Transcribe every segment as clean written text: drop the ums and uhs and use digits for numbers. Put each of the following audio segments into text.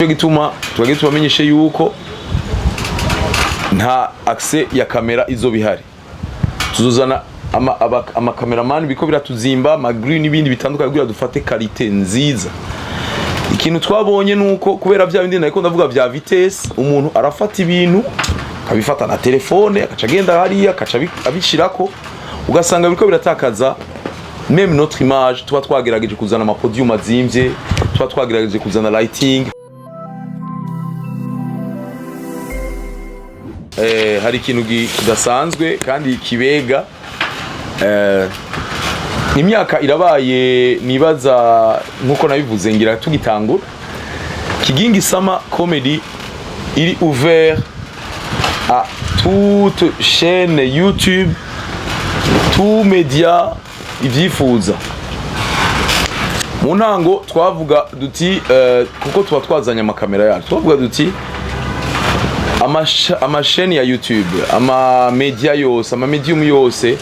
Cyo gituma twagiye tubamenyeshe yuko nta accès ya kamera izo bihari. Tuzozana amakameramani biko biratuzimba, amagri n'ibindi bitandukanye kugira dufate qualité nziza. Ikintu twabonye nuko kubera bya bindi nariko ndavuga vya vitesse, umuntu arafata ibintu akabifata na telefone, akaca agenda hariya, akaca abishirako, ugasanga biriko biratakaza même notre image. Tuba twagerageje kuzana amapodium azimvye, tuba twagerageje kuzana lighting. Hari ikintu kidasanzwe kandi kibega. Imyaka irabaye, nibaza nkuko nabivuze ngira tugitangura Kigingi Summer Comedy iri ouvert à toute chaîne YouTube, tout média ivyifuza. Mu ntango twavuga duti, kuko tuba twazanye amakamera yacu, twavuga duti amasheni ya YouTube, ama media yose, ama medium yose,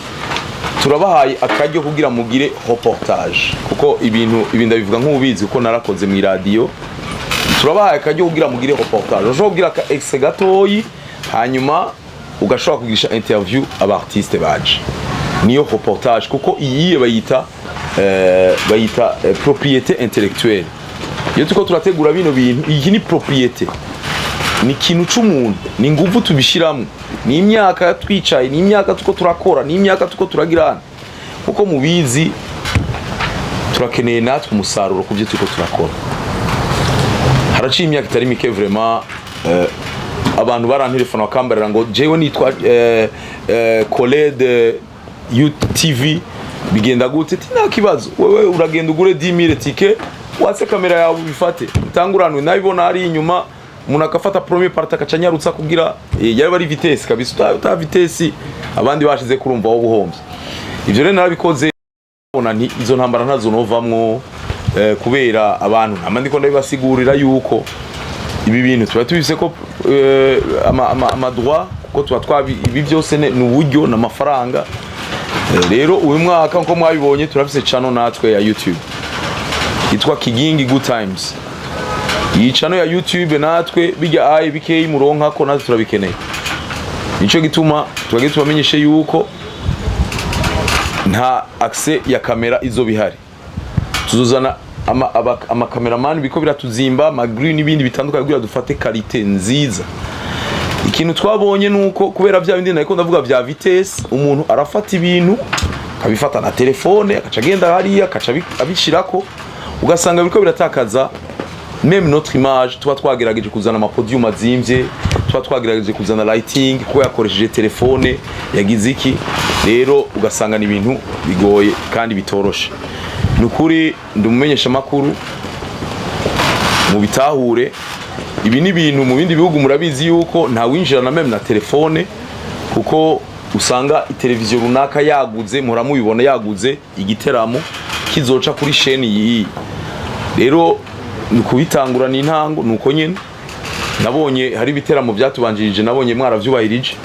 turabahaye akaryo kugira mugire reportage, kuko ibintu ibi ndabivuga nk'ubizi kuko narakoze mu iradiyo. Turabahaye akaryo kugira mugire reportage. Ushobora kugira aka extrait gatoyi, hanyuma ugashobora kugirisha interview aba artiste baje, niyo reportage, kuko iyiye bayita propriété intellectuelle. Iyo turiko turategura bino bintu, iyi ni propriété, ni ikintu c'umuntu, ni inguvu tubishiramwo, ni imyaka twicaye, ni imyaka tuko turakora, ni imyaka tuko turagirana. Kuko mubizi, turakeneye natwe umusaruro ku byo turiko turakora. Haraciye imyaka itari mike vraiment, abantu barantelefona bakambarira ngo jewe nitwa Colede UTV, bigenda gute? Ti nta kibazo, wewe uragenda ugure 10,000 ticket, watse kamera yawe, ubifate, utanguranwe. Nabibona hari inyuma umuntu akafata premier partie, akaca anyarutsa kugira yaba ari vitesse kabisa, uta vitesse abandi bashize kurumva wo buhomvye. Ivyo rero narabikoze, bona nti izo ntambara ntazo novamwo, kubera abantu ntama ndiko ndabibasigurira yuko ibi bintu tuba tubise ko ama droit, kuko tuba twabi ibi byose ni uburyo n'amafaranga. Rero uyu mwaka, nko mwabibonye, turafise channel natwe ya YouTube yitwa Kigingi Good Times. Iyi channel ya YouTube natwe bijya ayi bikeyi muronka ko natwe turabikeneye. Nico gituma twagiye tubamenyeshe yuko nta accès ya kamera izo bihari. Tuzozana amakameramani biko biratuzimba, amagri n'ibindi bitandukanye kugira dufate qualité nziza. Ikintu twabonye nuko kubera bya bindi nariko ndavuga vya vitesse, umuntu arafata ibintu akabifata na telefone, akaca agenda hariya, akaca abishirako, ugasanga biriko biratakaza même notre image. Tuba twagerageje kuzana amapodium azimvye, tuba twagerageje kuzana lighting, kuko yakoresheje telefone yagize iki, rero ugasanga ni ibintu bigoye kandi bitoroshe. Ni ukuri ndi umumenyesha makuru, mu bitahure. Ibi ni ibintu mu bindi bihugu murabizi yuko nta winjira na même na telefone, kuko usanga iteleviziyo runaka yaguze, muhora mubibona, yaguze igiteramo kizoca kuri chaîne iyi. Rero ni ukubitangura, ni intango, ni uko nyene. Nabonye hari ibiteramo byatubanjirije, nabonye mwaravyubahirije,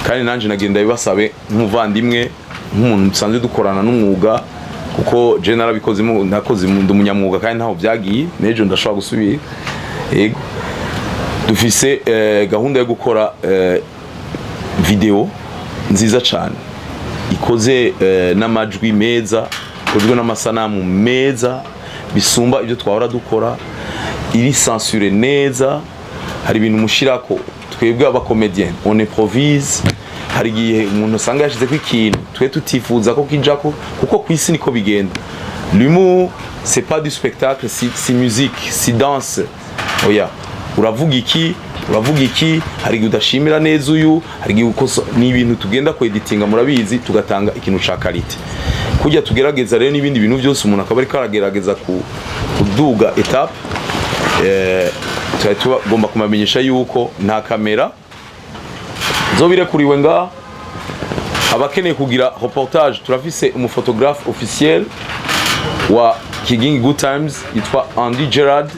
kandi nanje nagenda bibasabe nk'umuvandimwe, nk'umuntu dusanzwe dukorana n'umwuga, kuko je narabikoze, nakoze, ndi umunyamwuga kandi ntaho byagiye, n'ejo ndashobora gusubira. Yego, dufise gahunda yo gukora video nziza cyane, ikoze n'amajwi meza, ikozwe n'amasanamu meza bisumba ibyo twahora dukora, iri censuré neza. Hari ibintu mushirako, twebwe abacomédien on improvise. Hari igihe umuntu usanga yashizeko ikintu twe tutifuza ko kijako, kuko ku isi niko bigenda. L'humour, c'est pas du spectacle, si musique, si danse, oya. Uravuga iki, uravuga iki, hari igihe udashimira neza uyu, hari igihe ni ibintu tugenda kweditinga, murabizi, tugatanga ikintu ca qualité. Kujya tugerageza rero n'ibindi bintu byose, umuntu akaba ariko aragerageza kuduga étape. Twari tugomba kumamenyesha yuko nta kamera zobirekuriwe ngaha. Abakeneye kugira reportage, turafise umuphotographe officiel wa Kigingi Good Times yitwa Andy Gerard,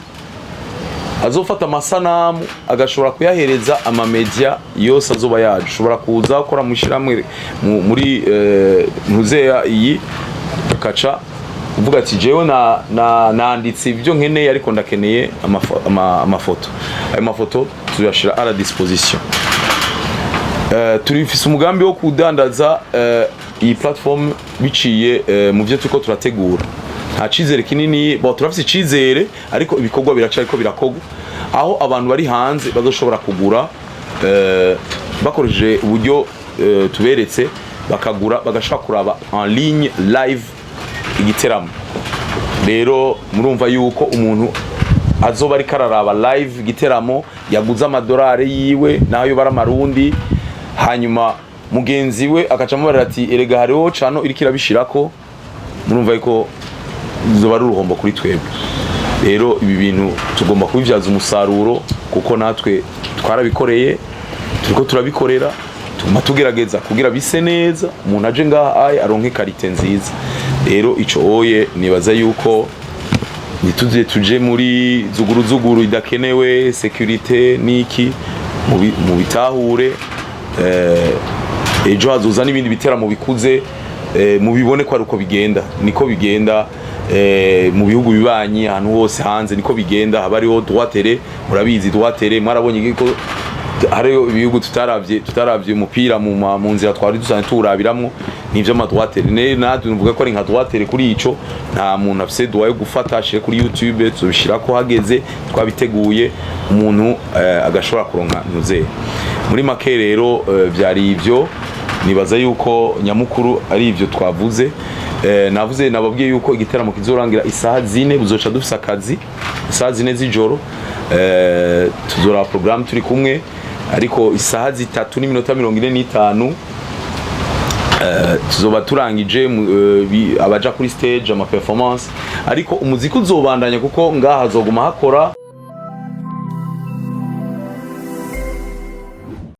azofata amasanamu agashobora kuyahereza amamedia yose azoba yaje. Ushobora kuza ukora mushiramwe muri ntuzeya iyi ukaca. Uvuga ati jewe na nanditse ibyo nkeneye, ariko ndakeneye amafoto. Ayo mafoto tuyashira à la disposition. Turifise umugambi wo kudandaza iyi platform biciye mu byo turiko turategura. Nta cizere kinini, bo turafise icizere, ariko ibikorwa biracariko birakorwa, aho abantu bari hanze bazoshobora kugura bakoresheje uburyo tuberetse, bakagura, bagashobora kuraba en ligne live igiteramo. Rero murumva yuko umuntu azoba ariko araraba live igiteramo yaguze amadolari yiwe, naho yo bari amarundi, hanyuma mugenzi we agaca amubarira ati erega hariho cano iriko irabishirako, murumva yuko zoba ari uruhombo kuri twebwe. Rero ibi bintu tugomba kubibyaza umusaruro, kuko natwe twarabikoreye, turiko turabikorera, tuguma tugerageza kugira bise neza, umuntu aje ngaha aye aronke qualité nziza. Rero ico oye nibaza yuko ntituze tuje muri zuguru zuguru idakenewe, sécurité niki, mu bitahure. Ejo hazoza n'ibindi biteramo bikuze, mubibone ko ari uko bigenda, niko bigenda mu bihugu bibanyi, ahantu hose hanze niko bigenda, haba hariho droit télé. Murabizi, droit télé, mwarabonye ko hariho ibihugu tutaravye umupira mu nzira twari dusanzwe tuwurabiramwo, nivyo ama droit télé. Ne natwe nuvuga ko ari nka droit télé kuri ico. Nta muntu afise droit yo gufata ashire kuri YouTube, tuzobishirako hageze, twabiteguye, umuntu agashobora kuronka ntuze. Muri make rero vyari ivyo. Nibaza yuko nyamukuru ari ivyo twavuze. Navuze, nababwiye yuko igiteramo kizorangira isaha 4, buzoca dufise akazi isaha 4 z'ijoro. Tuzora programme turi kumwe, ariko isaha 3:45 tuzoba turangije abaja kuri stage, ama performance, ariko umuziki uzobandanya kuko ngaha hazoguma hakora.